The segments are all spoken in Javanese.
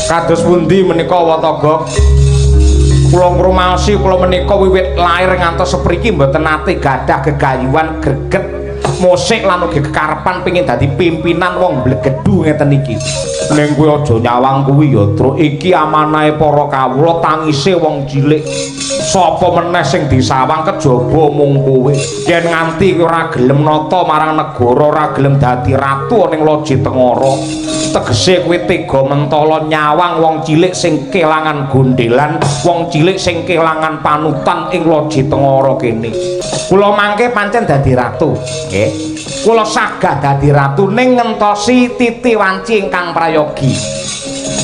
Kados pundi menika, Watagok? Kula ngrumaosi kula menika wiwit lair ngantos sepriki mboten nate gadah gegayuhan greget musik lan ugi kekarepan pengin dadi pimpinan wong mblegedhu ngeten iki. Ning kowe aja nyawang kuwi ya, Truk. Iki amanahe para kawula, tangise wong cilik. Sapa meneh sing disawang kejaba mung kowe. Yen nganti kowe ora gelem nata marang negara, ora gelem dadi ratu ning Loji Tengara, tegese kowe tega mentala nyawang wong cilik sing kelangan gondelan, wong cilik sing kelangan panutan ing Loji Tengara kene. Kula mangke pancen dadi ratu, nggih. Kula sagah dadi ratu ning ngentosi titi wanci ingkang prayogi.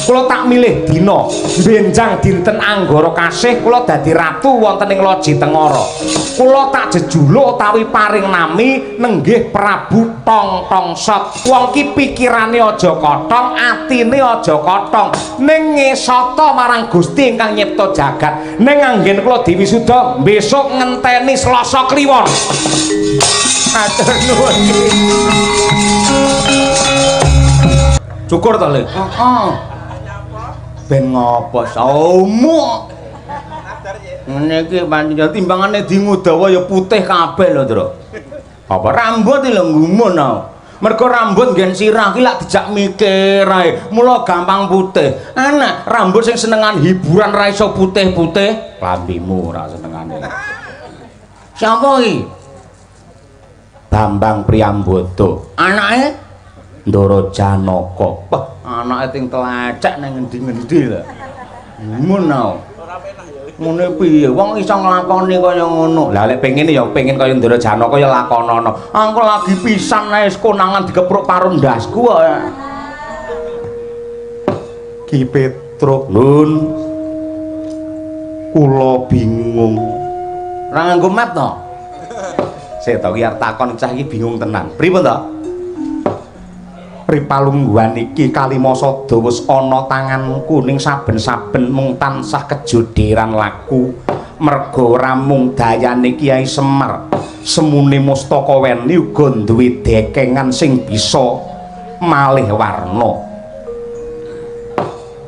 Kula tak milih dina benjang dinten Anggara kasih kula dadi ratu wonten ing Loji Tengara. Kula tak jejuluk utawi paring nami nenggih Prabu Tong Tong Sot. Wong ki pikirane aja kotong, atine aja kotong, ning ngesata marang Gusti ingkang nyipta jagat. Ning anggen kula diwisuda besok ngenteni Selasa Kliwon. Matur nuwun. Cukur to, Le? Heeh. Ben ngopo saumuk. Ngene iki pancen timbangane dingudawa ya putih kabeh lho, Tru. Apa? Rambut iki lho nggumun aku. Mergo rambut nggen sirah ki lak dijak mikir ae, mula gampang putih. Enak rambut sing senengan hiburan ra iso putih-putih, Klambimu ora senengane. Siapa iki? Bambang Priyambodo. Anake? Ndara Janaka. Wah, anake ting telecek nang ngendi-ngendi lho. Ngumun aku. Ngene piye? Wong iso nglakoni kaya ngono. Lah lek pengen ya pengen kaya Ndara Janaka ya lakonono. Aku lagi pisan ae konangan dikepruk karo ndasku kok. Ki Petruk, Nun. Kula bingung. Ora nganggo map to? Sik to, ki arep takon cah iki bingung tenan. Pripun to? Pripalungguhan iki Kalimasada wis ana tanganku ning saben-saben mung tansah kejoderan laku merga ora mung dayane Kiai Semar, semune Mustaka Weni uga duwe dekengan sing bisa malih warna.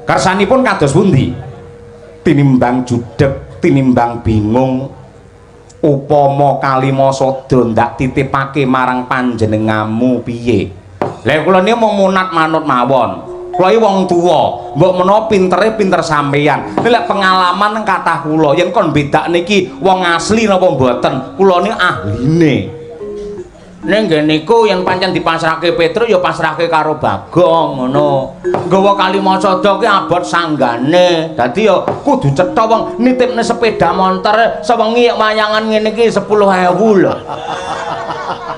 Kersanipun kados pundi? Tinimbang judeg, tinimbang bingung, upama Kalimasada ndak titipake marang panjenenganmu piye? Lah kula niki mung munat manut mawon. Kula iki wong tuwa, mbok menawa pintere pinter sampeyan. Nek lek pengalaman kathah kula, yen kon bedakne iki wong asli napa mboten, kula niki ahline. Ning ngene iku yen pancen dipasrahke Petruk ya pasrahke karo Bagong ngono. Nggawa Kalimasada ki abot sanggane. Dadi ya kudu cetha wong nitipne sepeda montor sewengi wayangan ngene iki 10.000 lho.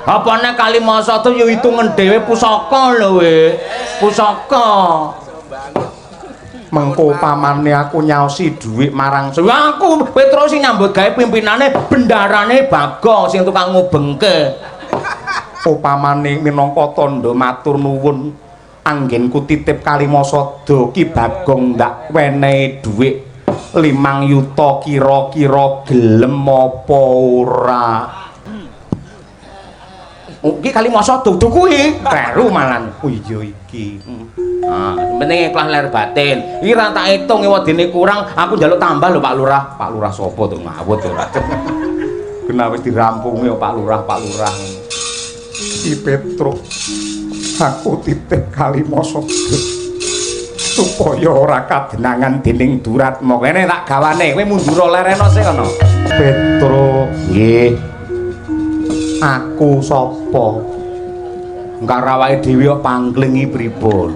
Apane Kalimasada ya hitungan dhewe pusaka lho we. Pusaka. Mengko pamane aku nyaosi dhuwit marang Aku Petruk sing nyambut gawe pimpinane bendarane Bagong sing tukang ngubengke. Upamane minangka tandha matur nuwun anggenku titip Kalimasada, Ki Bagong ndak wenehi dhuwit 5 yuta, kira-kira gelem apa ora? Iki Kalimasada dudu kuwi, kleru malan. Oh iya iki. Ah, penting ikhlas lahir batin. Iki ra tak hitung wedine kurang, aku njaluk tambah lho Pak Lurah. Pak Lurah sapa to ngawut ora. Kena wis dirampungi Pak Lurah, Pak Lurah. Ki Petruk, aku titip Kalimasada supaya ora kadenangan dening Duratma. Kene tak gawane, kowe mundur lereno sik kono. Petruk, nggih. Aku sapa? Engkar awake dhewe kok pangklingi pripun?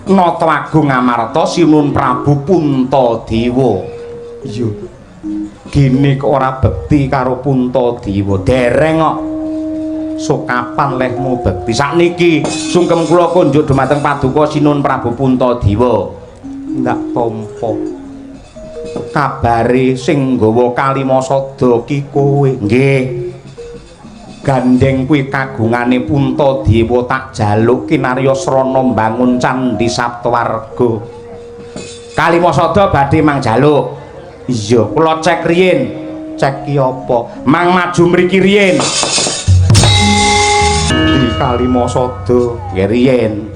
Nata Agung Amarta Sinuhun Prabu Puntadewa. Iya. Gene kok ora bekti karo Puntadewa. Dereng kok. Sok kapan lehmu bekti? Sakniki sungkem kula kunjuk dumateng Paduka Sinuhun Prabu Puntadewa. Ndak tampa. Kabare sing nggawa Kalimasada ki kowe. Nggih. Gandeng kuwi kagungane Puntadewa tak jaluk kinarya srana mbangun candhi Saptawarga. Kalimasada badhe mang jaluk. Iya, kula cek riyin. Cek ki apa? Mang maju mriki riyin. Di Kalimasada nggih riyin.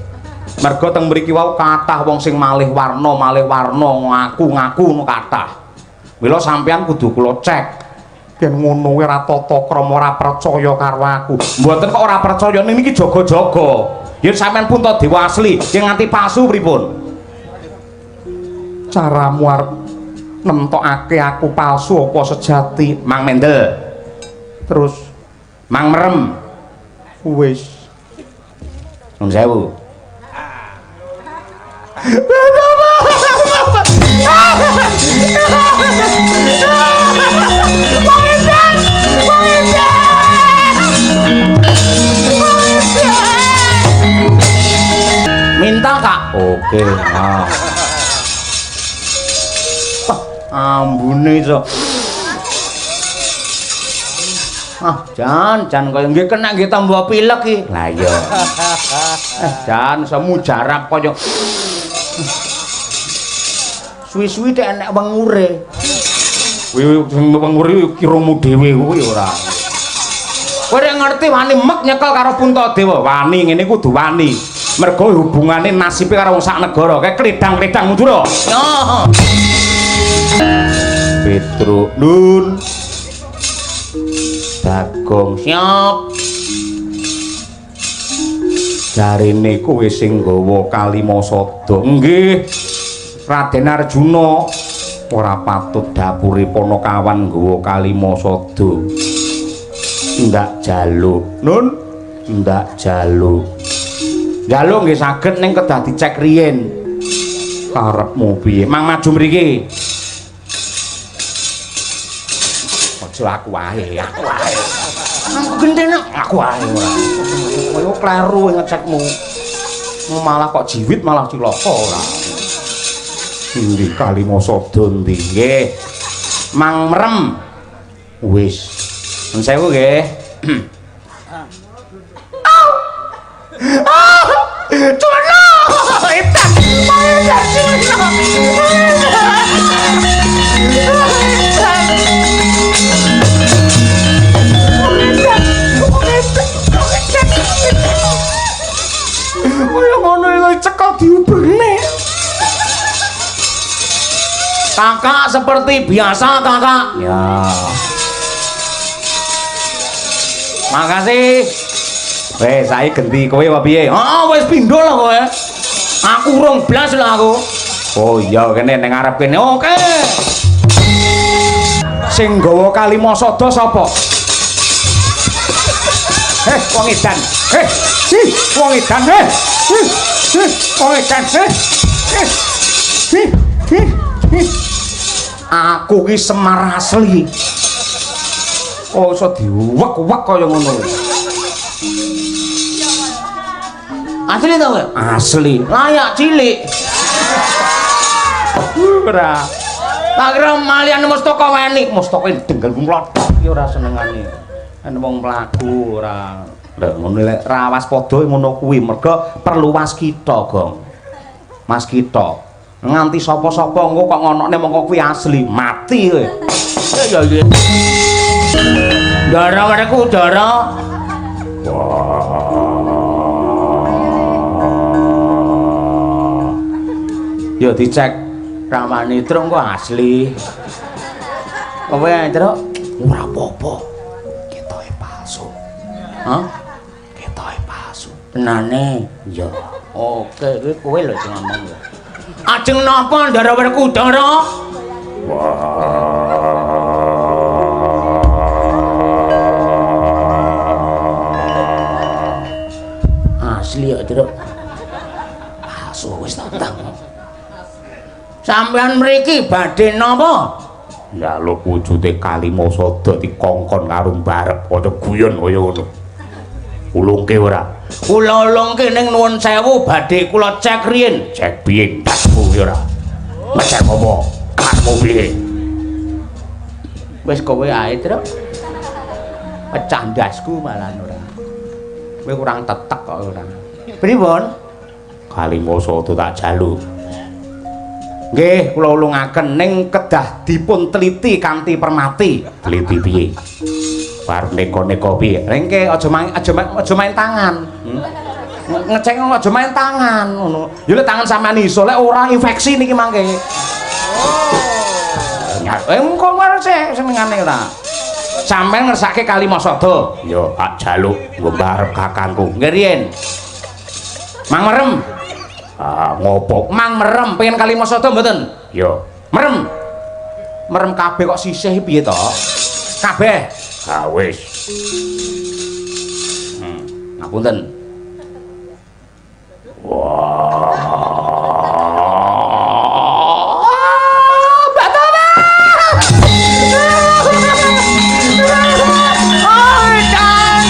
Merga teng mriki wau kathah wong sing malih warna ngaku-ngaku ngono kathah. Mila sampeyan kudu kula cek. Yen ngono kuwi ora tata krama, ora percaya karo aku. Mboten kok ora percaya, niki jaga-jaga. Yen sampeyan Puntadewa asli, yen nganti palsu pripun? Caramu arep nemtokake aku palsu apa sejati? Mang Mendel. Terus Mang Merem. Wis. Nuwun sewu. Minta Kak. Oke, nah. Wah, ambune iso. Ah, jan kaya nggih kena nggih tamba pilek iki. Lah iya. Jan iso mujarab kaya suwi-suwi tek enek wengure. Kuwi sing wengure kiramu dhewe kuwi ora. Kowe nek ngerti wani mek nyekel karo Puntadewa. Wani ngene kudu wani. Mergo hubungane nasibe karo wong sak negara. Kae kledang-kledang mundur. Yo. Petruk Nun. Bagong siap. Jarene kowe sing nggawa Kalimasada. Nggih. Raden Arjuna ora patut dapure Panakawan nggawa Kalimasada. Ndak jaluk. Nun, ndak jaluk. Jaluk nggih saged ning kedah dicek riyin. Karepmu piye? Mang maju mriki. Aja aku wae, aku wae. Aku gendene aku wae ora. Kowe kleru ngecekmu. Malah kok jiwit malah cilaka ora. Endi Kalimasada endi? Nggih. Mang Merem. Wis. Nuwun sewu nggih. Cuno! Edan! Edan cuno! Kaya ngono iki cekel diuberne. Kakak seperti biasa, Kakak. Ya. Makasih. Wes, saiki genti kowe apa piye? Heeh, wis pindho lho kowe. Aku urung blas lho aku. Oh iya, kene ning ngarep kene. Oke. Sing nggawa Kalimasada sapa? Heh, wong edan. Heh, hi, wong edan. Heh, hi, hi, wong edan. Heh, heh, hi, hi, hi. Aku ki Semar asli. Oh, iso diwek-wek kaya ngono. Asli to kowe? Asli. Layak cilik. Ora. Tak kira malian mustaka weni, mustaka dengkel mlothok ki ora senengane. Yen wong mlaku ora. Lha ngono lek ra waspada ngono kuwi merga perlu waskita, Gong. Waskita. Nganti sapa-sapa engko kok ngonokne mongko kuwi asli, mati kowe. Ya iya. Ndara wereku ndara. Ya dicek ramane truk kok asli. Kowe truk ora apa-apa. Ketoke palsu. Hah? Ketoke palsu. Tenane? Iya. Oke, kuwi kowe lho sing ngomong ya. Ajeng napa ndara wereku ndara? Asli ya, Truk. Palsu wis tentang. Sampeyan mriki badhe napa? Njaluk wujude Kalimasada dikongkon karo mbarep kaya guyon kaya ngono. Ulungke ora? Kula ulungke ning nuwun sewu badhe kula cek riyin. Cek piye ndasmu kuwi ora? Ngecek apa? Karepmu piye? Wis kowe ae, Truk. Pecah ndasku malah ora. Kowe kurang tetek kok ora. Pripun? Kalimasada tak jaluk. Nggih, kula ulungaken ning kedah dipun teliti kanthi permati. Teliti piye? Arep neko-neko piye? Rengke aja main tangan. Ngecek aja main tangan ngono. Ya lek tangan sampean iso, lek ora infeksi niki mangke. Oh. Engko sik senengane ora. Sampeyan ngersake Kalimasada. Ya, tak jaluk nggo barep kakangku. Nggih riyen. Mang merem. Ah, ngopo? Mang merem pengen Kalimasada mboten? Ya. Merem. Merem kabeh kok sisih piye to? Kabeh. Ah wis. Ngapunten. Wah. Mbak Tama. Oh, Kang.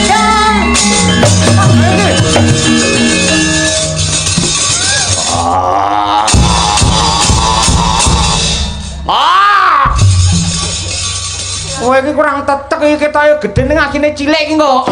Kang. Ah. Kowe iki kurang tetek iki ketoke gedhe ning akine cilik iki kok.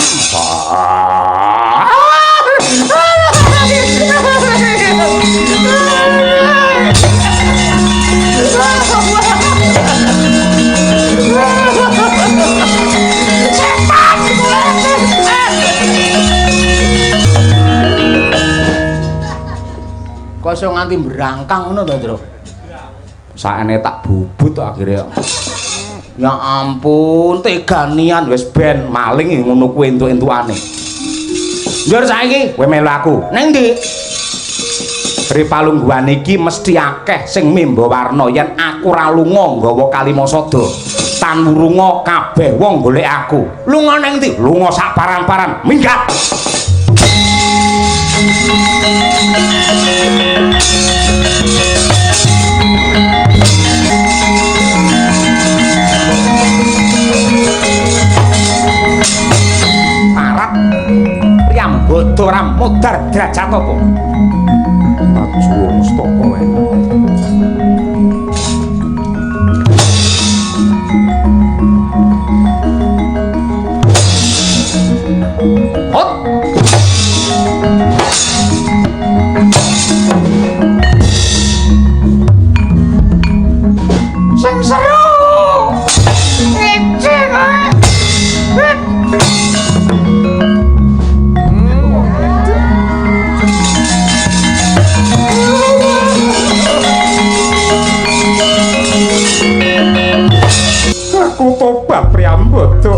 Kok iso nganti mbrangkang ngono to, Truk? Sakene tak bubut akhire. Ya ampun, teganian wis ben maling ngono kuwi entuk-entukane. Njur saiki kowe melu aku. Ning ndi? Ri palungguhan iki mesti akeh sing memba warna yen aku ora lunga nggawa Kalimasada. Tan wurunga kabeh wong golek aku. Lunga ning ndi? Lunga sak paran-paran. Minggat. Parat Priyambada ora modar derajat apa? Tajuwa mustaka wae. Hot. Sing seru. Ngece kowe. Aku tobat Priyambada.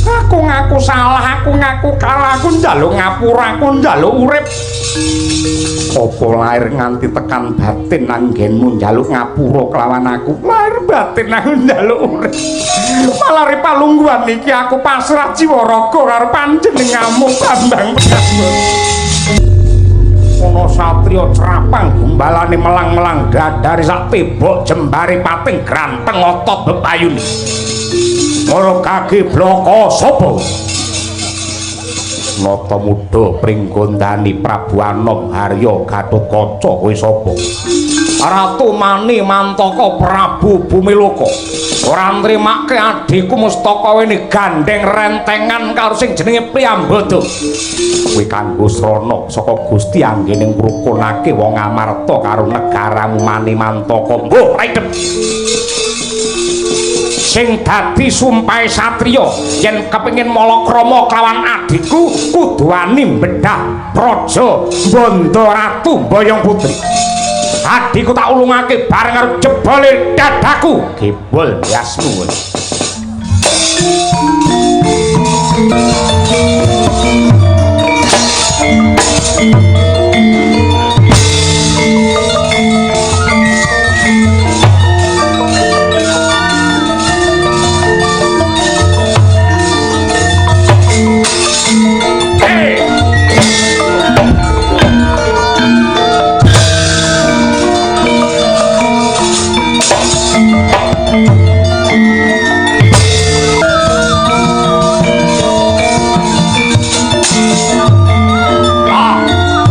Aku ngaku salah, aku ngaku kalah, aku njaluk ngapura, aku njaluk urip. Apa lahir nganti tekan batin anggenmu njaluk ngapura kelawan aku? Lahir batin aku njaluk urip. Malah ri palungguhan iki aku pasrah jiwa raga karo panjenenganmu Bambang Priyambada. Ana satriya crapang gumbalane melang-melang dadare sak tembok jembare pating granteng otot bepayune. Ora kaki bloko sapa? Nata muda pringgondani Prabu Anom Harya Gatotkaca kowe sapa? Ratu Mani Mantaka Prabu Bumiloka. Ora nrimake adhiku mustaka weni gandeng rentengan karo sing jenenge Priyambada. Kuwi kanggo srana saka Gusti anggene ngrukunake wong Amarta karo negaramu Mani Mantaka. Mbuh raidep. Sing dadi sumpahe satriya yen kepengin malakrama kelawan adhiku kudu wani mbedhah praja Bandha Ratu Mbayang Putri. Adhiku tak ulungake bareng karo jebole dadaku. Gebol yasmu. Ah!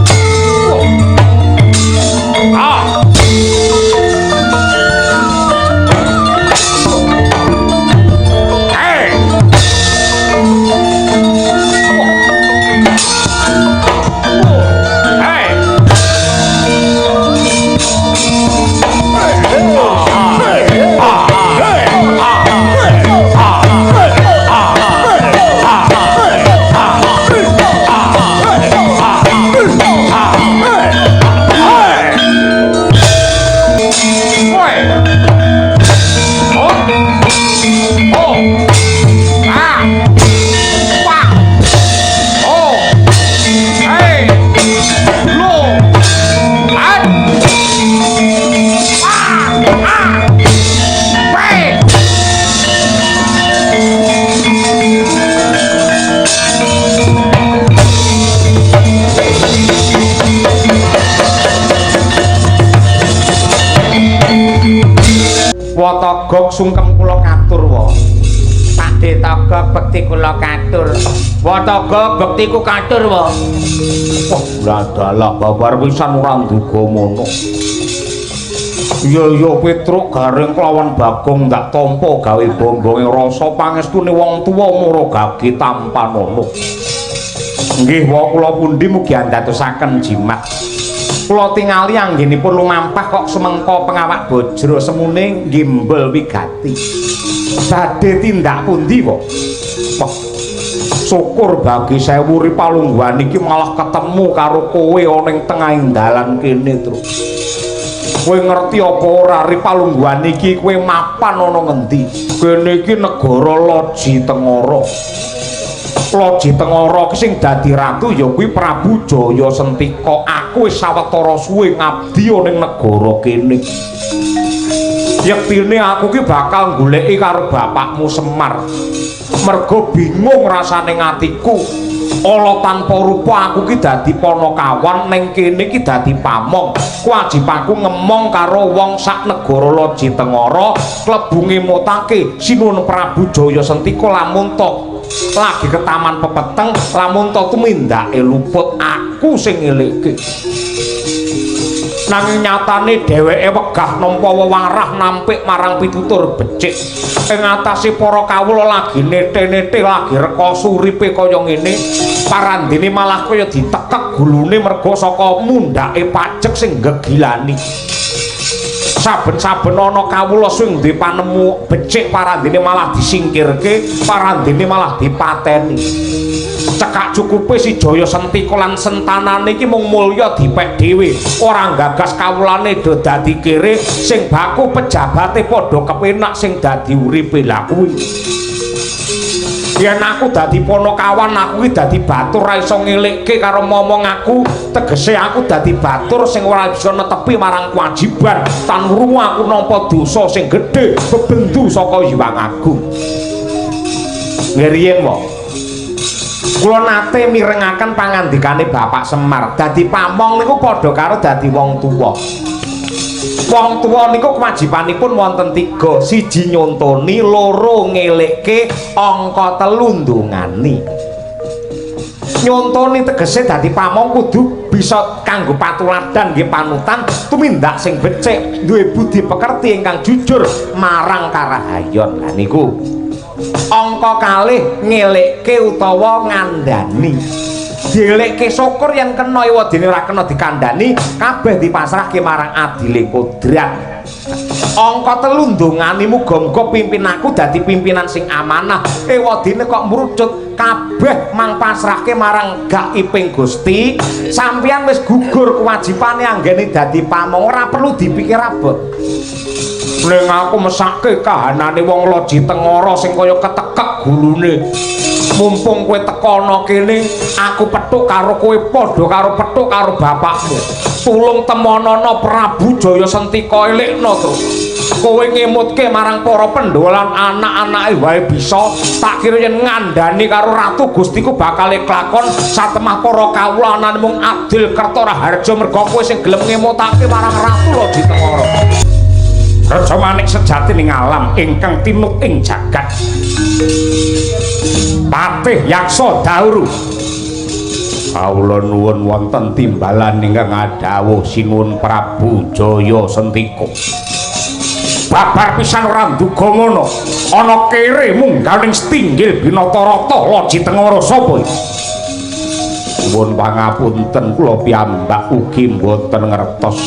Watagok, sungkem kula katur wa. Pakde Togok, bekti kula katur. Watagok, bektiku katur wa. Wah, ladalah babar pisan ora nduga mono. Iya iya Petruk, Gareng kelawan Bagong ndak tampa gawe bombonge rasa pangestune wong tuwa mara gage tampanana. Nggih wa, kula pundi mugi andadosaken jimat. Kula tingali anggenipun lumampah kok semengka pengawak bajra semune ngimbel wigati. Badhe tindak pundi wa? Wah, syukur bagi sewu ri palungguhan iki malah ketemu karo kowe ana ing tengahing dalan kene, Truk. Kowe ngerti apa ora ri palungguhan iki kowe mapan ana ngendi? Kene iki negara Loji Tengara. Loji Tengara ki sing dadi ratu ya kuwi Prabu Jaya Sentika. Aku wis sawetara suwe ngabdi ana ing negara kene. Yektine aku ki bakal goleki karo bapakmu Semar. Mergo bingung rasane atiku. Ala tanpa rupa aku ki dadi panakawan ning kene ki dadi pamong. Kewajibanku ngemong karo wong sak negara Loji Tengara klebu ngemutake Sinuwun Prabu Jaya Sentika lamun to lagi ke taman pepeteng, lamun to tumindake luput aku sing ngelekke. Nanging nyatane dheweke wegah nampa wewarah nampik marang pitutur becik ing atase para kawula lagi nete-nete lagi rekoso uripe kaya ngene. Parandene malah kaya ditekek gulune merga saka mundhake pajek sing gegilani. Saben-saben ana kawula sing duwe panemu becik, parandene malah disingkirke, parandene malah dipateni. Cekak cukupe si Jaya Sentika lan sentanane iki mung mulya dipek dhewe, ora nggagas kawulane do dadi kere, sing baku pejabate padha kepenak sing dadi uripe. Lha kuwi yen aku dadi panakawan, aku iki dadi batur ra iso ngelekke karo momong aku, tegese aku dadi batur sing ora bisa netepi marang kewajiban. Tanurungu aku nampa dosa sing gedhe bebendu saka Hyang Agung. Ngriyin wae kula nate mirengaken pangandikane Bapak Semar, dadi pamong niku padha karo dadi wong tuwa. Wong tuwa niku kewajibanipun wonten tiga: siji nyontoni, loro ngelekke, angka telu ndongani. Nyontoni tegese dadi pamong kudu bisa kanggo patuladan nggih panutan tumindak sing becik, duwe budi pekerti ingkang jujur marang karahayon. Lah niku angka kalih ngelekke utawa ngandani. Dielekke syukur yen kena, ewadene ora kena dikandani, kabeh dipasrahke marang adile kodrat. Angka telu ndongani, muga-muga pimpin aku dadi pimpinan sing amanah. Ewadene kok mrucut, kabeh mang pasrahke marang gaibing Gusti. Sampeyan wis gugur kewajibane anggene dadi pamong, ora perlu dipikir abot. Ning aku mesake kahanane wong Loji Tengara sing kaya ketekek gulune. Mumpung kowe teka ana kene, aku petuk karo kowe padha karo petuk karo bapakmu. Tulung temonana Prabu Jaya Sentika, elekno terus. Kowe ngemutke marang para Pandhawa lan anak-anake wae bisa, tak kira yen ngandani karo Ratu Gustiku bakal klakon satemah para kawula anane mung adil kerta raharja merga kowe sing gelem ngemutake marang Ratu Loji Tengara. Raja Manik sejati ning alam ingkang tinut ing jagat. Patih Yaksa Dauru. Kawula nuwun wonten timbalan ingkang adhawuh Sinuwun Prabu Jaya Sentika. Babar pisan ora nduga ngono. Ana kere munggah ning setinggil Binatarata Loji Tengara, sapa iki? Nuwun pangapunten, kula piyambak ugi mboten ngertos.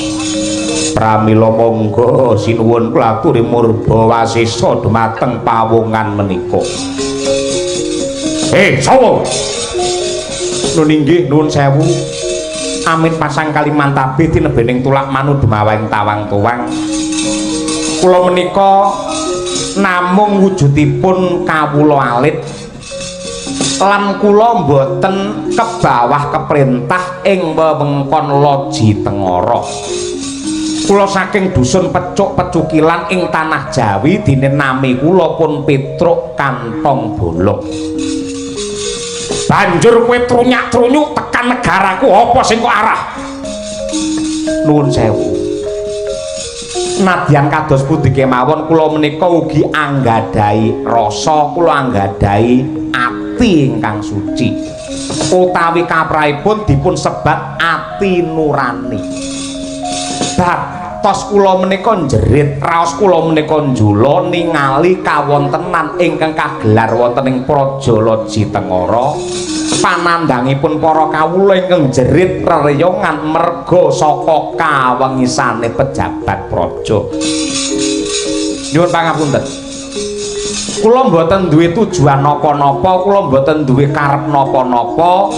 Pramila monggo sinuwun kula aturi murba wasesa dumateng pawongan menika. Sapa? Nun inggih, nuwun sewu. Amit pasang Kalimantabe tinebening tulak manu dumaweng tawang tuwang. Kula menika namung wujudipun kawula alit lan kula mboten kebawah keprintah ing wewengkon Loji Tengara. Kula saking dusun Pecuk Pecukilan ing tanah Jawi, dene nami kula pun Petruk Kantong Bolong. Banjur kowe trunyak-trunyuk tekan negaraku, apa sing kok arah? Nuwun sewu. Nadyan kados pundi kemawon kula menika ugi anggadhahi rasa, kula anggadhahi ati ingkang suci. Utawi kaprahipun dipun sebat ati nurani. Batos kula menika njerit, raos kula menika njula ningali kawontenan ingkang kagelar wonten ing Praja Loji Tengara. Panandhangipun para kawula ingkang jerit rereyongan merga saka kawengisane pejabat praja. Nyuwun pangapunten. Kula mboten duwe tujuan napa-napa, kula mboten duwe karep napa-napa,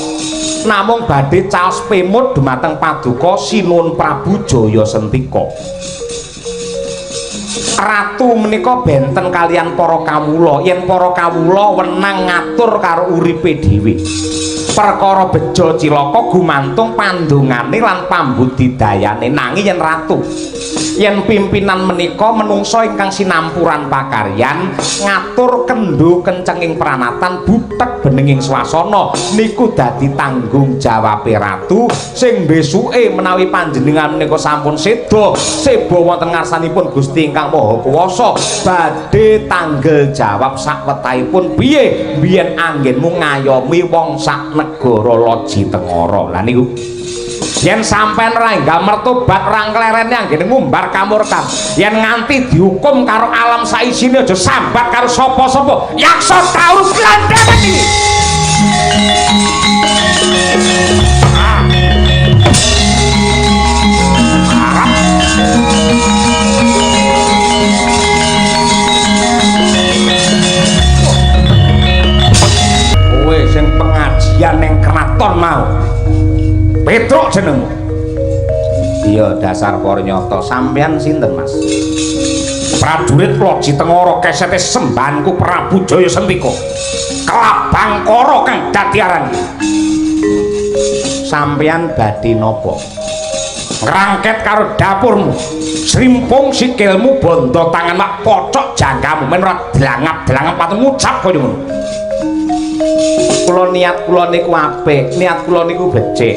namung badhe caos pemut dumateng Paduka Sinuwun Prabu Jaya Sentika. Ratu menika benten kalian para kawula, yen para kawula wenang ngatur karo uripe dhewe. Perkara bejo cilaka gumantung pandongane lan pambudidayane. Nanging yen ratu, yen pimpinan menika menungsa ingkang sinampuran pakaryan ngatur kendho kencenging pranatan butek benenging swasana niku dadi tanggung jawabe ratu sing besuke menawi panjenengan menika sampun seda seba wonten ngarsanipun Gusti ingkang Maha Kuwasa badhe tanggel jawab sakwetahipun piye biyen anggenmu ngayomi wong sak negara Loji Tengara. Lah niku yen sampean ora enggal mertobat ora nglereni anggene ngumbar kamurkan, yen nganti dihukum karo alam saisine aja sambat karo sapa-sapa. Yaksa taur glandhangan iki. Kowe sing pengajian ning kraton mau. Petruk jenengmu. Iya, dasar Pornyata. Sampeyan sinten, Mas? Prajurit Loji Tengara kesete sembahanku Prabu Jaya Sentika. Kelabang kara kang dadi aran. Sampeyan badhe napa? Ngrangket karo dapurmu. Srimpung sikilmu bondo tangan mak pocok jangkamu men ora dlangap-dlangap patu ngucap kaya ngono. Kula niat kula niku apik, niat kula niku becik.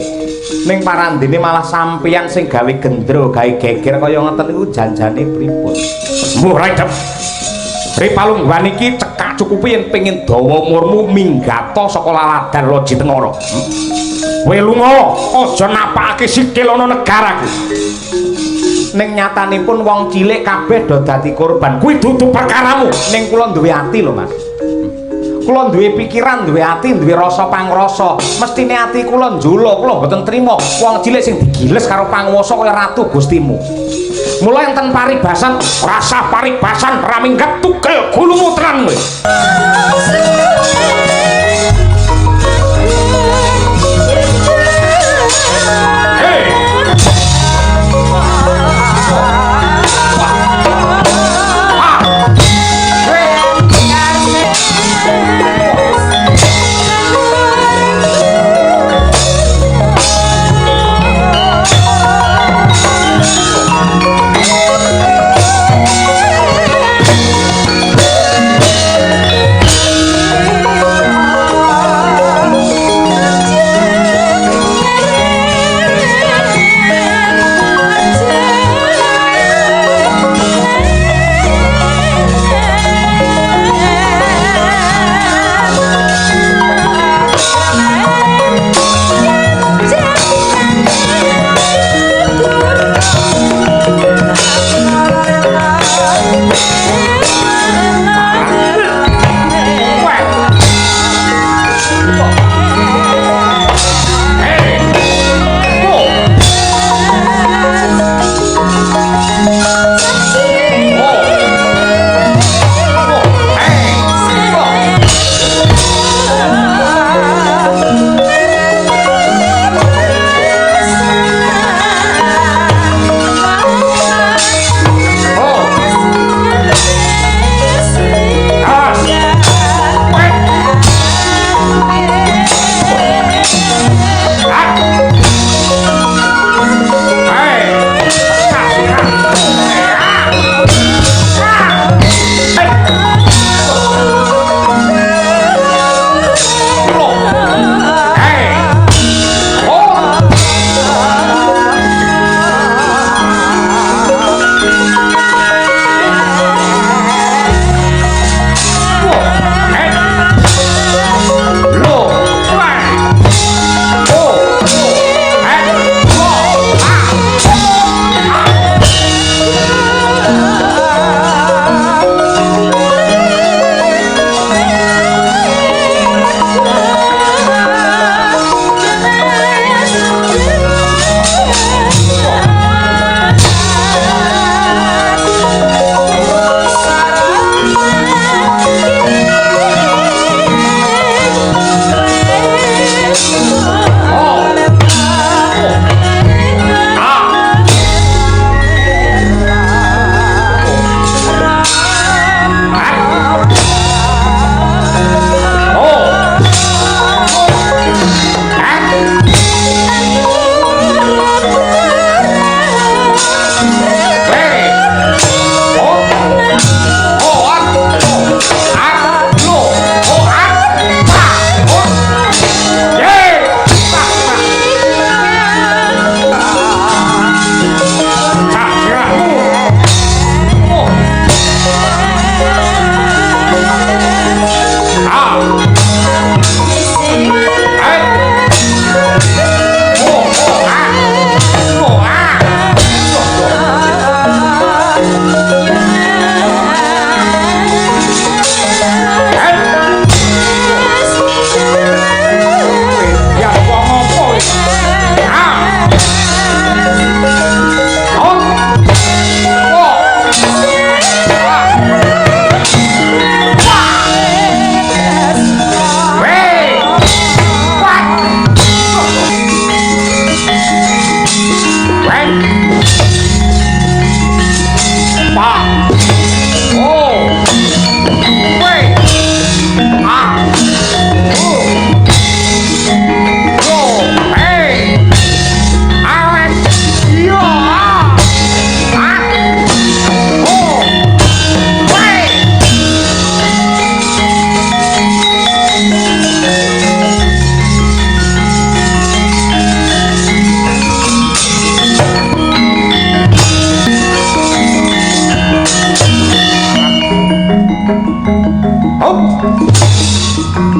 Ning parandene malah sampeyan sing gawe gendro, gawe geger kaya ngoten niku janjane pripun? Mbuh raidep. Ripalungguhan iki cekak cukupi yen pengin dawa umurmu minggata saka laladan Loji Tengara. Kowe lunga, aja napakake sikil ana negaraku. Ning nyatanipun wong cilik kabeh do dadi korban. Kuwi dudu perkaramu. Ning kula duwe ati lho, Mas. Kula duwe pikiran, duwe ati, duwe rasa pangrasa. Mestine ati kula njula, kula mboten trima wong cilik sing digiles karo panguwasa kaya ratu Gustimu. Mula enten paribasan, rasa paribasan ra minggat tugel gulumu tenan kowe. Hey!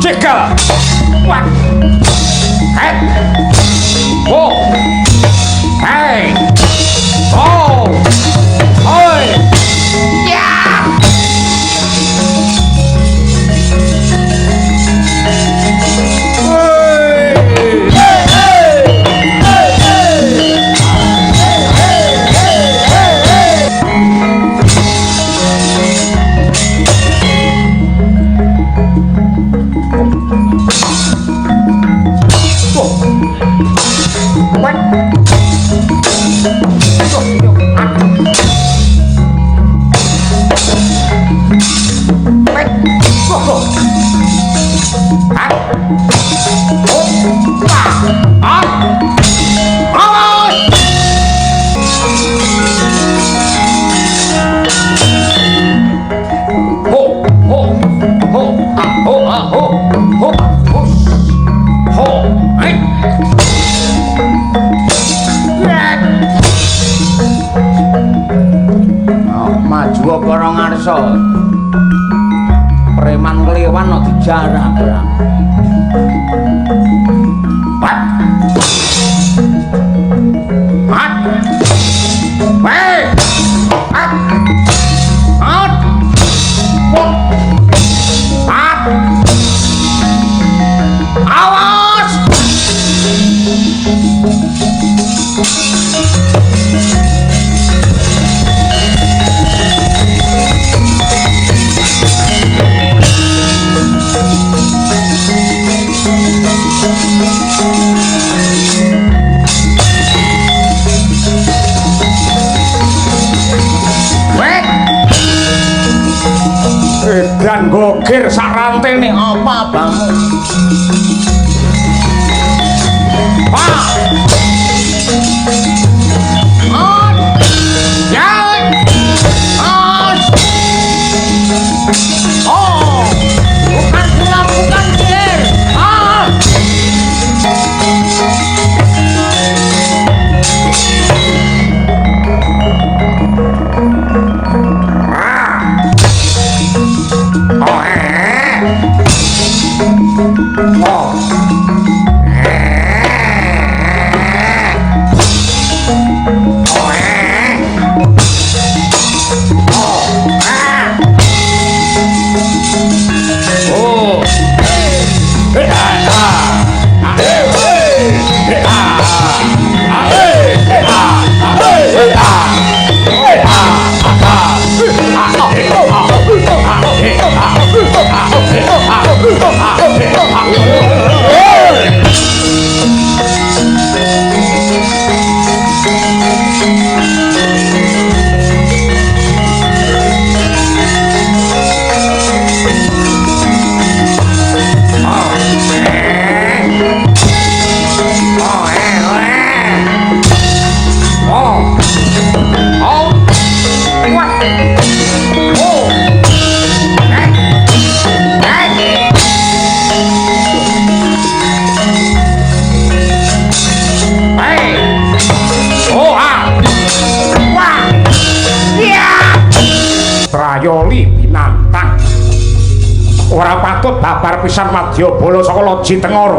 Cekel. Wah. Het. Ho. Hey. Ho. Hoi. Ya. Para ngarsa preman keliwan no dijarah ora. Pat. Pat. Weh. Pat. Pat. Pat. Awas. Edan gogir sak rantene apa abamu? Pak. On. Ya. On. Oh. Bukan sulap, bukan sihir. Ah. Trayoli binantang. Ora patut babar pisan madyabala saka Loji Tengara.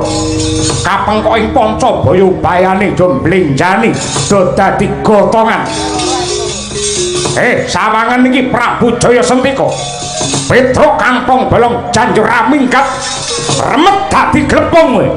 Kapengkok ing Pancabaya bayane do mblenjani do dadi gotongan. Sawangan iki Prabu Jaya Sentika. Petruk kampung bolong janjur minggat remet dadi glepung kowe.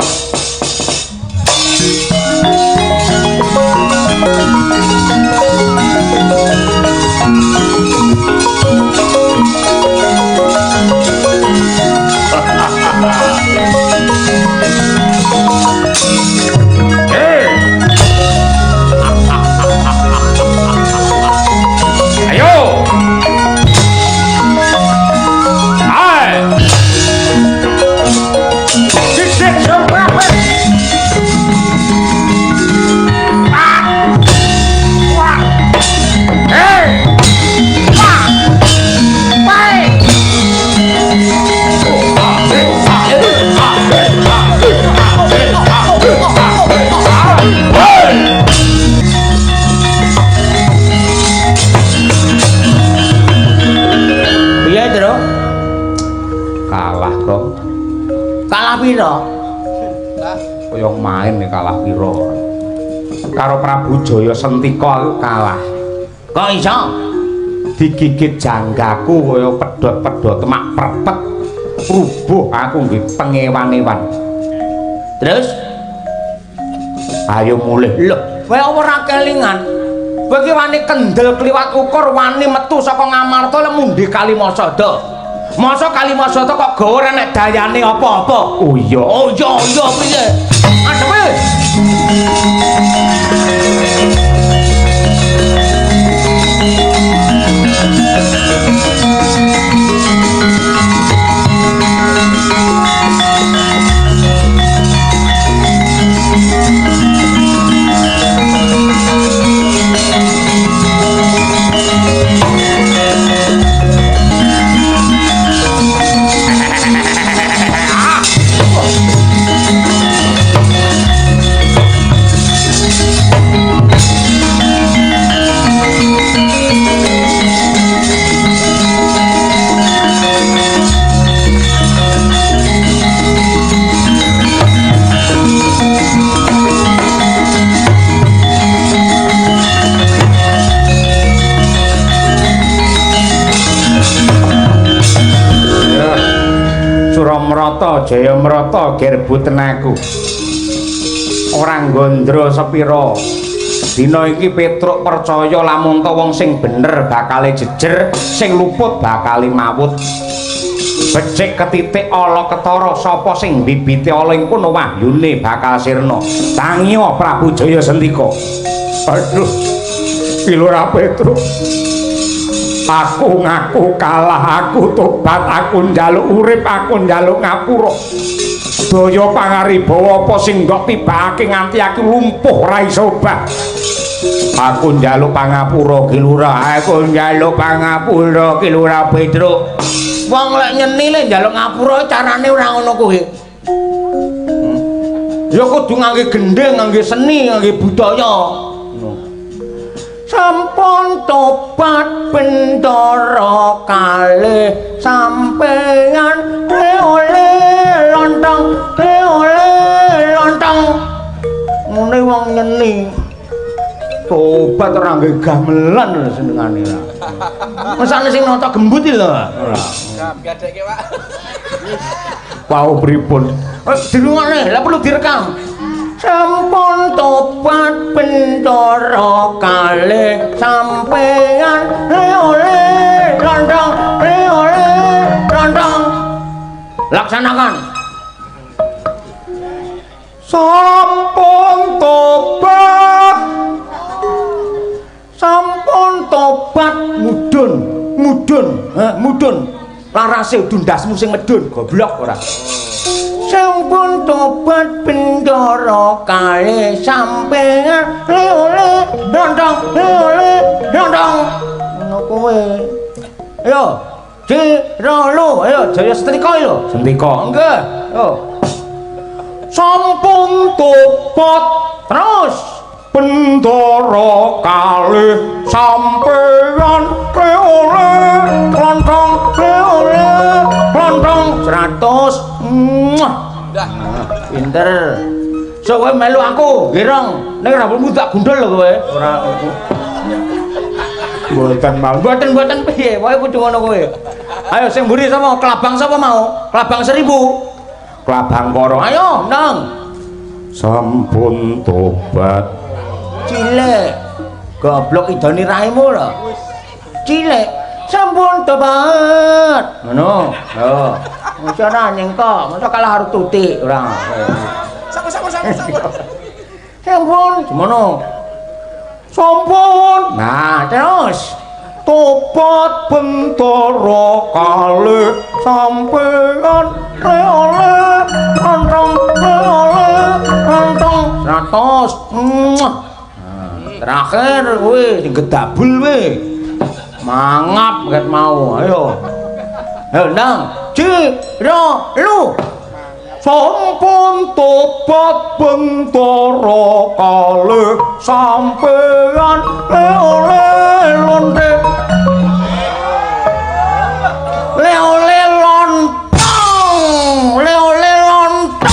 Ayo. Hai. Cicit jempol. pira? Kaya main nek kalah pira. Karo Prabu Jaya Sentika aku kalah. Kok iso? Digigit janggaku kaya pedhot-pedhot mak prepet. Rubuh aku nggih pengewan-ewan. Terus ayo mulih. Lho, kowe ora kelingan. Kowe iki wani kendel kliwat ukur, wani metu saka Ngamarta lek mundhi Kalimasada. Masa Kalimasada kok gawa ora nek dayane apa-apa? Oh iya. Oh iya, iya piye? Adewe. Suramrata Jayamrata gerbuten aku. Ora gondro sepira. Dina iki Petruk percaya lamun ta wong sing bener bakale jejer, sing luput bakale mawut. Becik ketitik ala ketara sapa sing bibite ala ing kono wahyune bakal sirna. Tangiya Prabu Jaya Sentika. Aduh. Ki Lurah Petruk. Aku ngaku kalah, aku tobat, aku njaluk urip, aku njaluk ngapura. Daya pangaribawa apa sing mbok tibakake nganti aku lumpuh ora iso obah. Aku njaluk pangapura Ki Lurah, aku njaluk pangapura Ki Lurah Petruk. Wong lek nyeni lek njaluk ngapura carane ora ngono kuwi. Ya kudu ngangge gendhing, ngangge seni, ngangge budaya. Sampun tobat bendara kalih sampeyan oleh lontong, oleh lontong. Ngene wong nyeni. Tobat ora nggae gamelan lho senengane lah. Mesane sing nonton gembut iki lho. Ora. Gadekke, Pak. Wau pripun? Dirungokne, lha perlu direkam. Sampun tobat bendara kalih sampeyan oleh lontong, oleh lontong. Laksanakan. Sampun tobat. Sampun tobat mudhun, mudhun, mudhun. Larase ndasmu sing medhun, goblok ora. Sampun tobat bendara kalih sampeyan oleh lontong, oleh lontong. Ngono kowe. Ayo, Jirolo, ayo Jaya Setrika yo. Sentika. Nggih, yo. Sampun tobat terus bendara kalih sampeyan oleh lontong, oleh lontong. 100. Muah. Pinter. Sok kowe melu aku, Girong. Ning rambutmu tak gundul lho kowe. Ora. Mboten mau. Mboten-mboten piye? Pokoke kudu ngono kowe. Ayo sing mburi sapa? Klabang sapa mau? Klabang 1000. Klabang poro. Ayo, nang. Sampun tobat. Cilik. Goblok idoni raimu lho. Cilik. Sampun tobat. Ngono. Yo. Masa ora nyengkok, masa kalah karo tutik ora. Sampun. Sampun. Semono. Sampun. Nah, terus tobat bendara kalih sampeyan oleh lontong, oleh lontong. 100. Muah. Terakhir kowe sing gedabul kowe. Mangap ket mau. Ayo. Ayo ndang. Ji, ro, lu. Sampun tobat bendara kalih sampeyan oleh lonte. Le oleh lontong, le oleh lontong.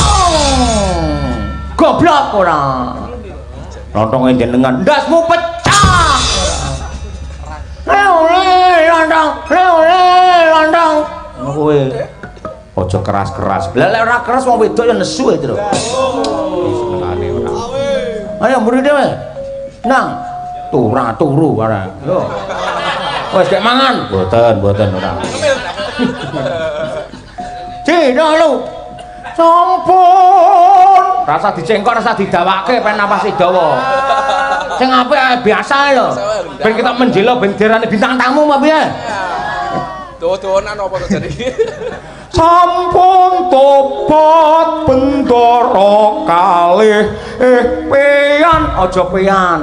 Lontonge jenengan ndasmu pecah. Lele lontong, lele lontong. Ngono kuwi. Aja keras-keras. Lah lek ora keras wong wedok ya nesu e, Tru. Senengane ora. Ayo mburi dhewe. Nang tura turu ora. Yo. Wis gek mangan. Mboten, mboten ora. Cina lu. Sampun. Rasa dicengkok, rasa didawake ben napase dawa. Sing apik biasa lho. Ben kita menjelo benderane bintang tamu apa piye? Dawa-dawanan apa to jadi? Sampun tobat bendara kalih pean aja pean.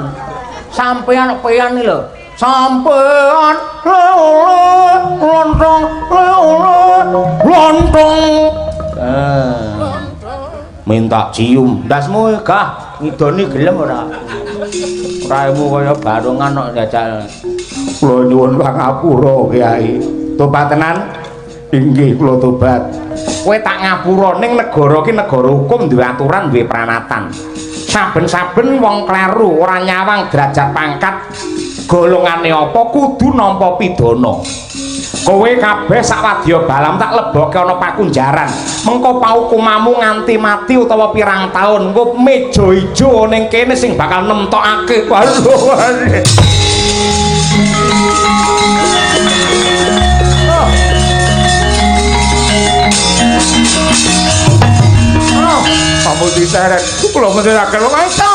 Sampean pean iki lho. Sampean lele lontong lele lontong. Minta cium. Ndasmu gah ngidoni gelem ora? Raimu kaya barongan kok jajal. Kula nyuwun pangapura Kyai. Tobat tenan? Inggih kula tobat. Kowe tak ngapura ning negara iki negara hukum duwe aturan duwe pranatan. Saben-saben wong kleru ora nyawang derajat pangkat golongane apa kudu nampa pidana. Kowe kabeh sak wadya balam tak lebokke ana pakunjaran. Mengko paukumamu nganti mati utawa pirang taun. Engko meja ijo ning kene sing bakal nemtokake. Waduh. Sampun diseret. Kula mesti saged wong itu.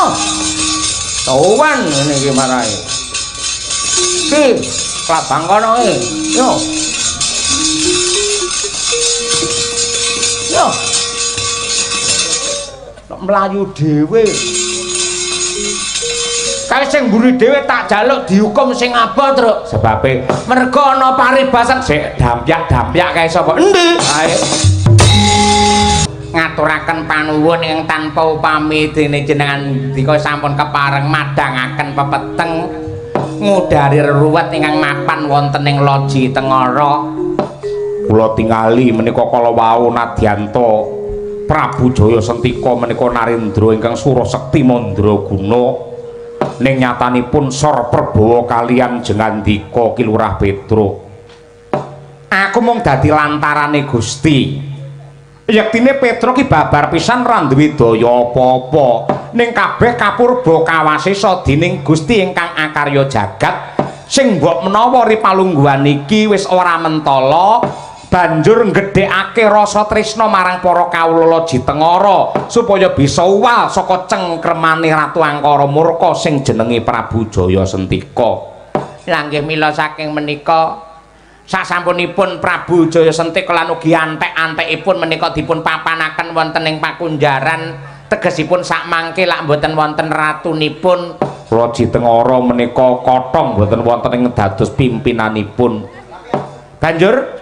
Tuwan ngene iki marahe. Ki, klabang kono iki. Yo. Yo. Tok mlayu dhewe. Kae sing mburi dhewe tak jaluk dihukum sing abot, Truk. Sebabe mergo ana paribasan sik dampyak-dampyak kae sapa? Endi? Ae. Ngaturaken panuwun ingkang tanpa upami dene jenengan dika sampun kepareng madhangaken pepeteng ngudari reruwet ingkang mapan wonten ing Loji Tengara. Kula tingali menika kala wau nadyanta Prabu Jaya Sentika menika narendra ingkang Surasekti Mandraguna ning nyatanipun sor perbawa kaliyan Jengandika Ki Lurah Petruk. Aku mung dadi lantarane Gusti. Yektine Petruk ki babar pisan ra duwe daya apa-apa. Ning kabeh kapurba kawasesa dening Gusti ingkang akarya jagat sing mbok menawa ripalungguhan iki wis ora mentala banjur nggedhekake rasa tresna marang para kawula Loji Tengara supaya bisa uwal saka cengkremane Ratu Angkara Murka sing jenenge Prabu Jaya Sentika. Lah nggih mila saking menika sasampunipun Prabu Jaya Sentika lan ugi antek-antekipun menika dipun papanaken wonten ing pakunjaran tegesipun sakmangke lak mboten wonten ratunipun. Loji Tengara menika kotong mboten wonten ing dados pimpinanipun. Banjur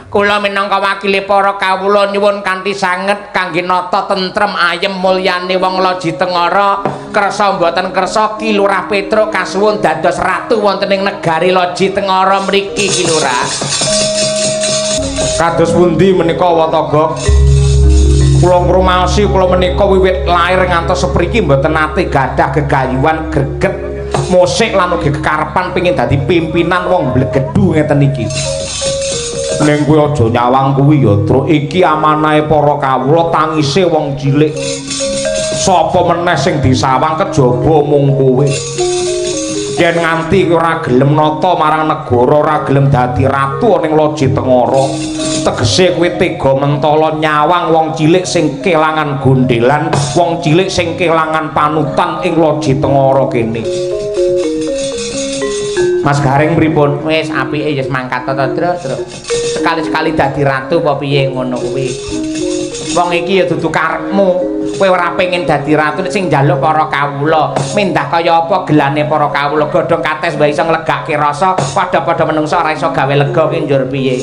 kula minangka wakile para kawula nyuwun kanthi sanget kangge nata tentrem ayem mulyane wong Loji Tengara kersa mboten kersa Ki Lurah Petruk kasuwun dados ratu wonten ing negari Loji Tengara mriki Ki Lurah. Kados pundi menika Watagok? Kula ngrumaosi kula menika wiwit lair ngantos sepriki mboten nate gadah gegayuhan greget musik lan ugi kekarepan pengin dadi pimpinan wong mblegedhu ngeten iki. Ning kowe aja nyawang kuwi ya, Truk. Iki amanahe para kawula tangise wong cilik. Sapa meneh sing disawang kejaba mung kowe. Yen nganti kowe ora gelem nata marang negara, ora gelem dadi ratu ning Loji Tengara, tegese kowe tega mentala nyawang wong cilik sing kelangan gondelan, wong cilik sing kelangan panutan ing Loji Tengara kene. Mas Gareng pripun? Wis apike ya mangkat to, Truk, Truk. Sekali-sekali dadi ratu apa piye ngono kuwi. Wong iki ya dudu karepmu. Kowe ora pengen dadi ratu sing njaluk para kawula. Mindah kaya apa gelane para kawula godhong kates wae iso nglegake rasa padha-padha menungsa ora iso gawe lega ki njur piye.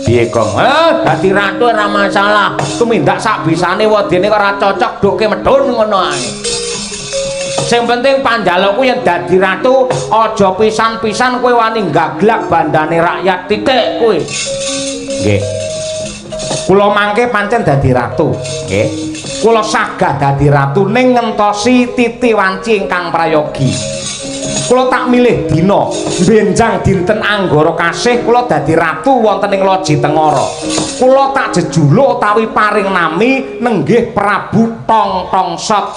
Piye, Gong? Dadi ratu ora masalah. Tumindak sak bisane wedene kok ora cocok duke medhun ngono ae. Sing penting panjalukku yen dadi ratu aja pisan-pisan kowe wani gaglak bandane rakyat titik kowe. Nggih. Kula mangke pancen dadi ratu, nggih. Kula sagah dadi ratu ning ngentosi titi wanci ingkang prayogi. Kula tak milih dina benjang dinten Anggara kasih kula dadi ratu wonten ing Loji Tengara. Kula tak jejuluk utawi paring nami nenggih Prabu Tong Tongsot.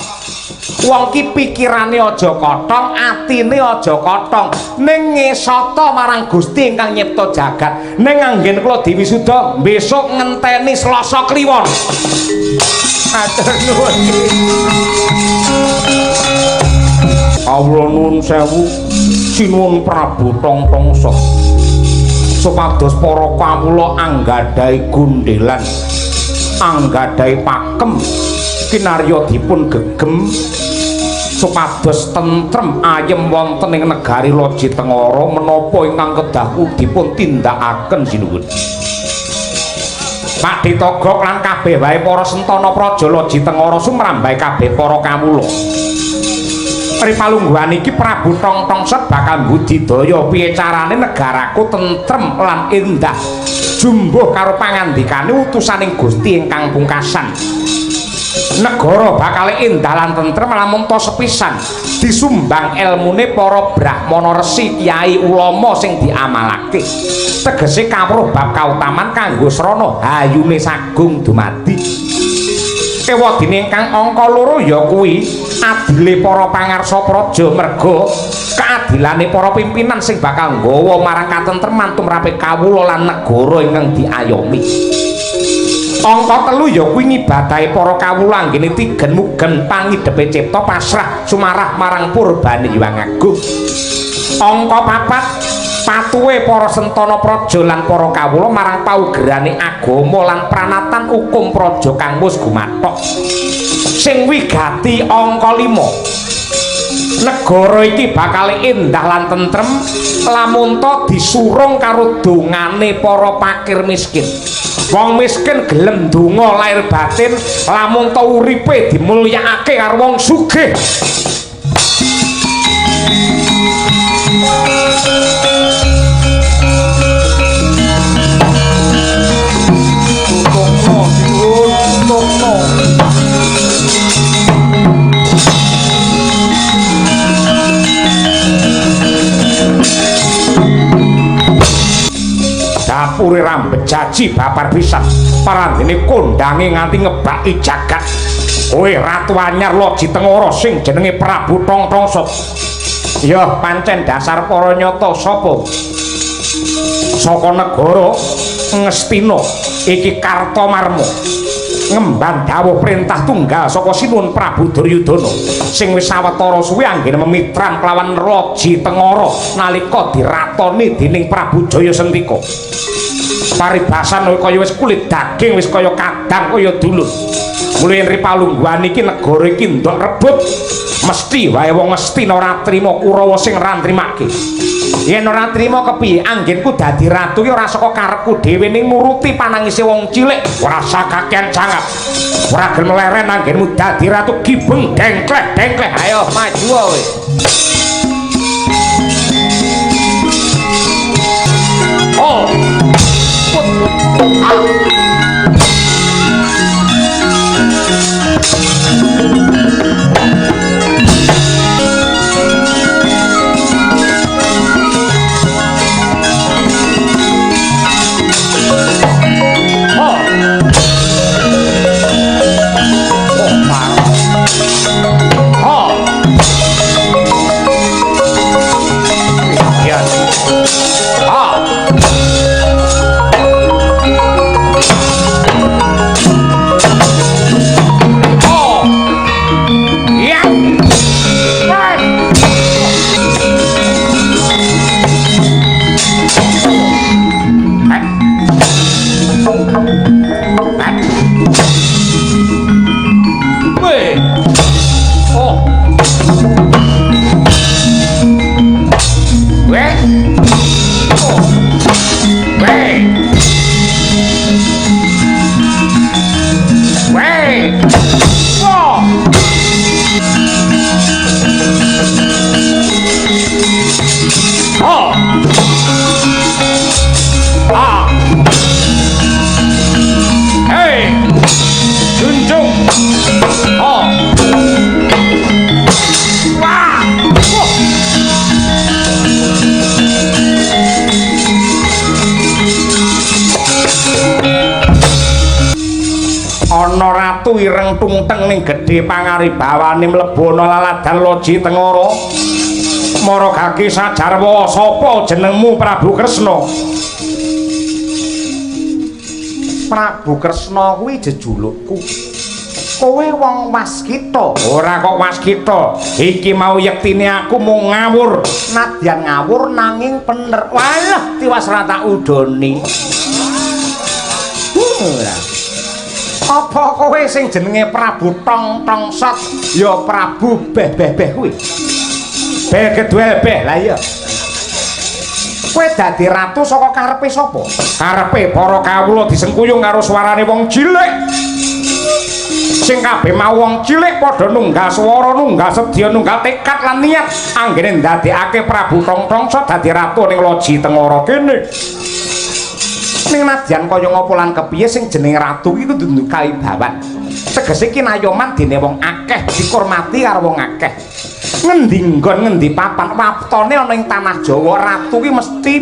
Wong ki pikirane aja kotong, atine aja kotong, ning ngesata marang Gusti ingkang nyipta jagat. Ning anggen kula diwisuda besok ngenteni Selasa Kliwon. Matur nuwun. Kawula nuwun sewu sinuwun Prabu Tong Tongsot. Supados para kawula anggadhahi gondhelan, anggadhahi pakem kinarya dipun gegem supados tentrem ayem wonten ing negari Loji Tengara menapa ingkang kedah dipun tindakaken sinuwun. Pak Ditogok lan kabeh wae para sentana praja Loji Tengara sumrambah kabeh para kawula. Ripalungguhan iki Prabu Tong Tongsot bakal mbudidaya piye carane negaraku tentrem lan endah jumbuh karo pangandikane utusaning Gusti ingkang pungkasan. Negara bakal endah lan tentrem lamun ta sepisan disumbang elmune para brahmana resi kiai ulama sing diamalake. Tegese kawruh bab kautaman kanggo srana hayune sagung dumadi. Kewadine ingkang angka loro ya kuwi adile para pangarsa praja merga keadilane para pimpinan sing bakal nggawa marang katentreman tumrape kawula lan negara ingkang diayomi. Angka telu ya kuwi ngibadahe para kawula anggene tigen mugen pangidepe cipta pasrah sumarah marang purbane Hyang Agung. Angka papat patuhe para sentana praja lan para kawula marang paugerane agama lan pranatan hukum praja kang wis gumathok. Sing wigati angka 5, negara iki bakal endah lan tentrem lamun ta disurung karo dongane para pakir miskin. Wong miskin gelem donga lahir batin lamun ta uripe dimulyakake karo wong sugih. Dapure rambejaji babar pisan parandene kondange nganti ngebaki jagat. Kowe ratu anyar Loji Tengara sing jenenge Prabu Tong Tongsot. Ya pancen dasar para nyata sapa saka negara Ngastina iki Kartomarma ngemban dawuh perintah tunggal saka Sinuwun Prabu Duryudana sing wis sawetara suwe anggene memitran kelawan Loji Tengara nalika diratoni dening Prabu Jaya Sentika. Paribasan kaya wis kulit daging, wis kaya kadang kaya dulur. Mula yen ripalungguhan iki negara iki ndok rebut mesti wae wong Ngastina ora trima Kurawa sing ora nrimake. Yen ora trima kepiye anggenku dadi ratu ki ora saka karepku dhewe ning nuruti panangise wong cilik, ora sakakean cangap. Ora gelem leren anggenmu dadi ratu gibeng dengkleh-dengkleh. Ayo maju kowe. Oh. Put. Ah. Hey, junjung. ratu ireng tungteng ning gedhe pangaribawane mlebu ana laladan Loji Tengara. Mara gaki sajarwa sapa jenengmu Prabu Kresna? Prabu Kresna kuwi jejulukku. Kowe wong waskita. Ora kok waskita. Iki mau yektine aku mung ngawur. Nadyan ngawur nanging bener. Walah tiwas ra tak udoni. Ora. Apa kowe sing jenenge Prabu Tong Tong Sot? Ya Prabu Beh Beh Beh kuwi. Beh kedue beh. Lah iya. Kowe dadi ratu saka karepe sapa? Karepe para kawula disengkuyung karo suarane wong cilik. Sing kabeh mau wong cilik padha nunggal swara, nunggal sedya, nunggal tekad lan niat anggene ndadekake Prabu Tong Tong Sot dadi ratu ning Loji Tengara kene. Ning nadyan kaya ngapa lan kepiye sing jenenge ratu iki kudu duwe kaibawan. Tegese kinayoman dene wong akeh, dikurmati karo wong akeh. Ngendi nggon ngendi papan waptone ana ing tanah Jawa ratu ki mesti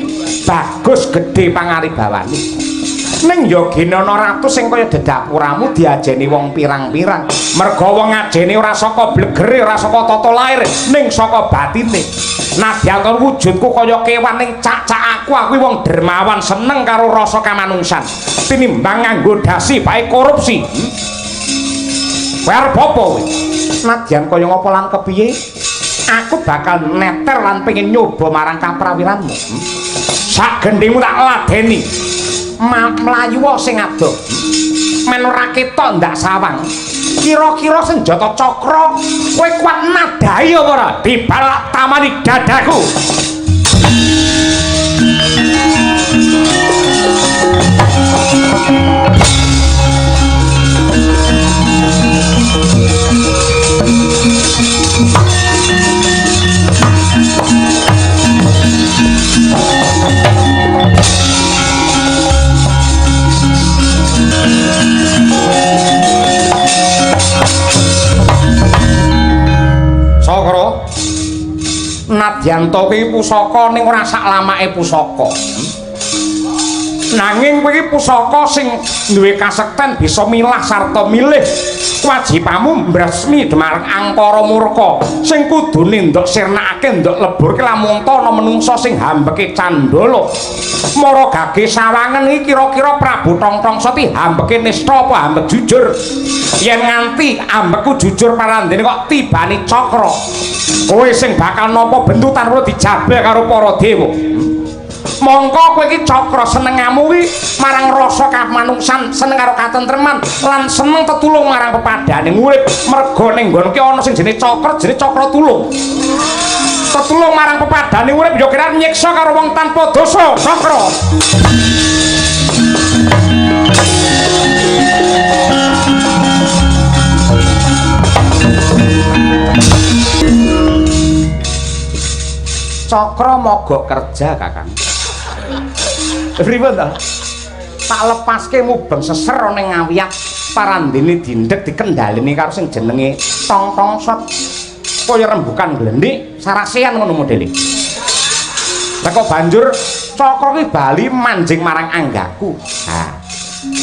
bagus gedhe pangaribawane. Ning ya gene ana ratu sing kaya dedapuramu diajeni wong pirang-pirang. Merga wong ngajeni ora saka blegere, ora saka tata lair, ning saka batine. Nadyan wujudku kaya kewan ning cak-cak aku wong dermawan seneng karo rasa kamanungsan. Tinimbang nganggo dasi bae korupsi. Kowe arep apa kowe? Nadyan kaya ngapa lan kepiye? Aku bakal neter lan pengen nyoba marang kaprawiranmu. Sak gendhingmu tak ladeni. Mlayu sing adoh. Men ora ketok ndak sawang. Kira-kira senjata cakra kowe kuat nadai apa ora? Dibalak tamani dadaku. Sakra, nadyan to kuwi pusaka ning ora sak lamake pusaka. Nanging kuwi pusaka sing duwe kasekten bisa milah sarta milih. Wajibamu mbresmi dumateng angkara murka sing kudune ndok sirnakake ndok leburke lamun ta ana menungsa sing hambeke candala. Mara gage sawangen iki kira-kira Prabu Tong Tong Sot iki hambeke nista apa hambek jujur? Yen nganti ambekku jujur parandene kok tibani cakra. Kowe sing bakal nampa bentutan karo dijabel karo para dewa. Mongko kowe iki cakra senengamu kuwi marang rasa kamanungsan, seneng karo katentreman lan seneng tetulung marang pepadane urip. Merga ning nggon ki ana sing jenenge cakra, jenenge cakra tulung. Tetulung marang pepadane urip ya kira nyiksa karo wong tanpa dosa, cakra. Cakra mogok kerja, Kakang. Pripun to? Tak lepaske mubeng seser ana ning ngawiyat parandene dindek dikendhaleni karo sing jenenge Tong Tong Sot. Kaya rembukan glendik sarasean ngono modele. Lah kok banjur Cakra kuwi bali manjing marang anggaku. Ha.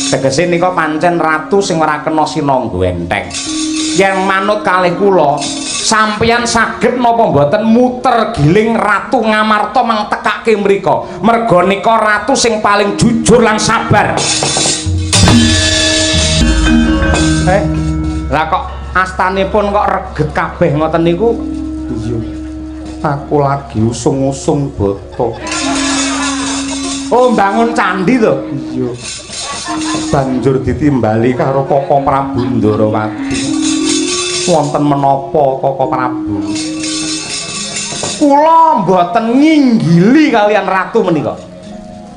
Tegese nika pancen ratu sing ora kena sinangga enteng. Yen manut kalih kula, sampeyan saged napa mboten muter giling Ratu Ngamarta mang tekake mriko. Merga nika ratu sing paling jujur lan sabar. Lah kok astanipun kok reget kabeh ngoten niku? Iya. Aku lagi usung-usung boto. Oh, mbangun candi to? Iya. Banjur ditimbali karo Koko Prabu Ndarawati. Wonten menapa Koko Prabu? Kula mboten nginggili kalian ratu menika.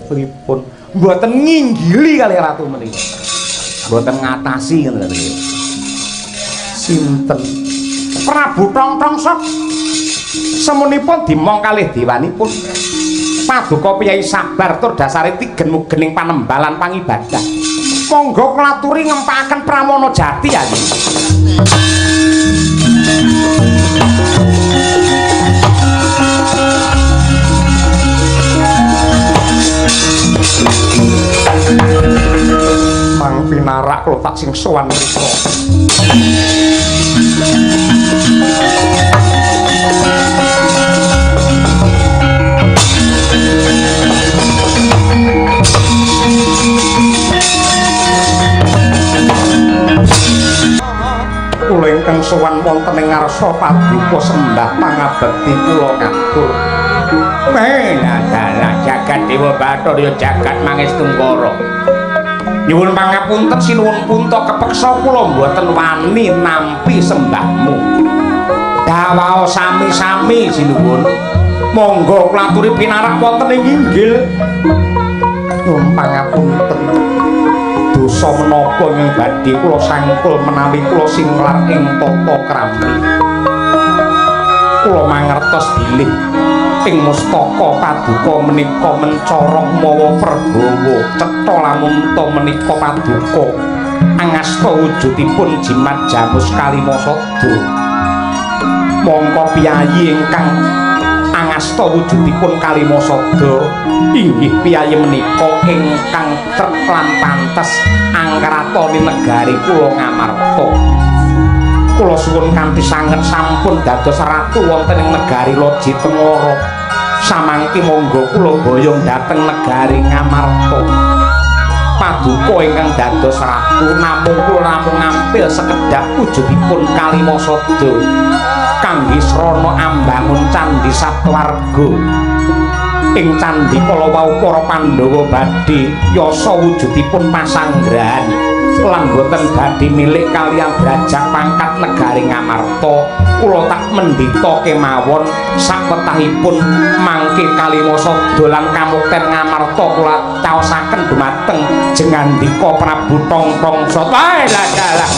Pripun? Mboten nginggili kalian ratu menika. Mboten ngatasi ngoten lho. Sinten? Prabu Tong Tong Sot. Semunipun dimong kalih dewanipun. Paduka Piyai sabar tur dasare tigen mugening panembalan pangibadah. Monggo kula aturi ngempakaken Pramana Jati ya. Mang pinarak kula tak sing sowan mriku. Kula ingkang sowan wonten ing ngarsa paduka sembah pangabekti kula katur. Dalah jagat Dewa Bathara ya jagat Mangestungkara. Nyuwun pangapunten sinuwun punta kepeksa kula mboten wani nampi sembahmu. Dawao sami-sami sinuwun. Monggo kula aturi pinarak wonten ing inggil. Nyuwun pangapunten. Dosa menapa ingkang badhe kula sangkul menawi kula singlar ing tata krami. Kula mangertos bilih ing mustaka paduka menika mencorong mawa perbawa cetha lamun ta menika paduka angasta wujudipun jimat jamus kalimasada. Mongko piyayi ingkang angasta wujudipun kalimasada inggih piyayi menika ingkang trep lan pantes angkratoni negari kula Ngamarta. Kula suwun kanthi sanget sampun dados ratu wonten ing negari Loji Tengara. Samangke monggo kula boyong dhateng negari Ngamarta. Paduka ingkang dados ratu namung kula namung ngampil sekedhap wujudipun kalimasada kangge srana ambangun candhi Saptwarga. Ing candhi kala wau para Pandhawa badhe yasa wujudipun pasanggrahan lan boten badhe milik kaliyan derajat pangkat negari Ngamarta. Kula tak mendhita kemawon sakwetahipun mangke kalimasada lan kamukten Ngamarta kula caosaken dumateng jengandika Prabu Tongtong Sota. Lah.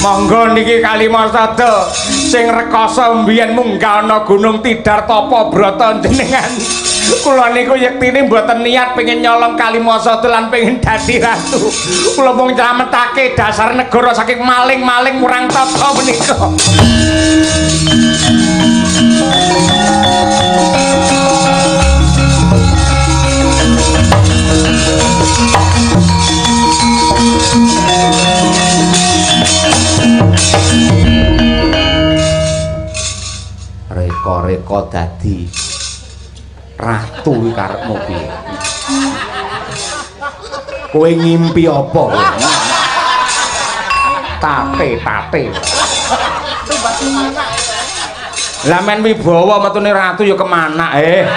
Monggo niki kalimasada sing rekasa mbiyen munggah ana Gunung Tidar tapa brata jenengan. Kula niku yektine mboten niat pengin nyolong kalimasada lan pengin dadi ratu. Kula mung nylametake dasar negara saking maling-maling murang tata menika. Reka-reka dadi ratu iki karepmu piye? Kowe ngimpi apa kowe? Tate-tate. Lah men wibawa metune ratu ya kemanak eh.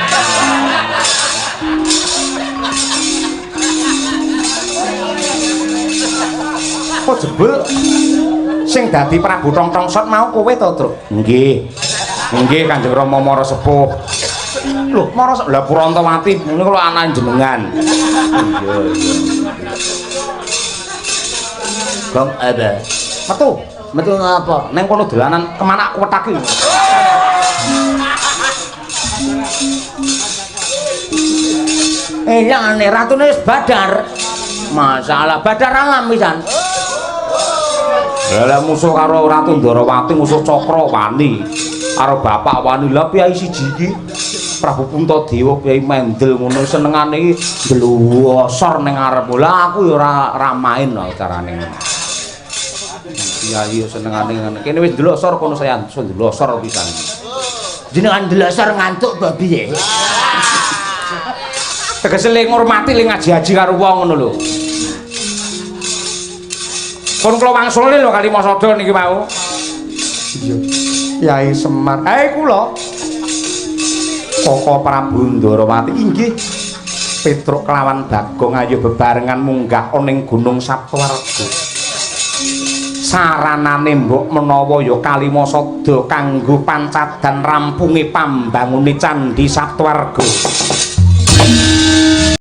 Kok jebul sing dadi Prabu Tongtong Sot mau kowe to, Truk? Nggih. Nggih Kanjeng Rama Mara Sepuh. Lho, Mara lah Purantawati niku lho anak jenengan. Iya, iya. Gong apa? Metu. Metu ngapa? Neng kono dolanan kemana aku wetaki. Lah nek ratune wis badar. Masalah badar alam pisan. Lah musuh karo Ratu Ndarawati, musuh Cakra wani. Karo bapak wani. Lah piyayi siji iki Prabu Puntadewa piyayi mendel ngono senengane iki ndlosor ning ngarep. Lah aku ya ora main lho carane ngono. Piyayi senengane ngene. Kene wis ndlosor kono saya ndlosor pisan. Jenengan ndlosor ngantuk mbok piye? Tegese le ngurmati le ngaji-aji karo wong ngono lho. Pun kula wangsulne lho kalimasada niki mau. Iya. Yai Semar. Kula. Koko Prabu Ndarawati inggih. Petruk kelawan Bagong ayo bebarengan munggah ana ing Gunung Saptwarga. Saranane mbok menawa ya kalimasada kanggo pancadan rampunge pambangune Candhi Saptwarga.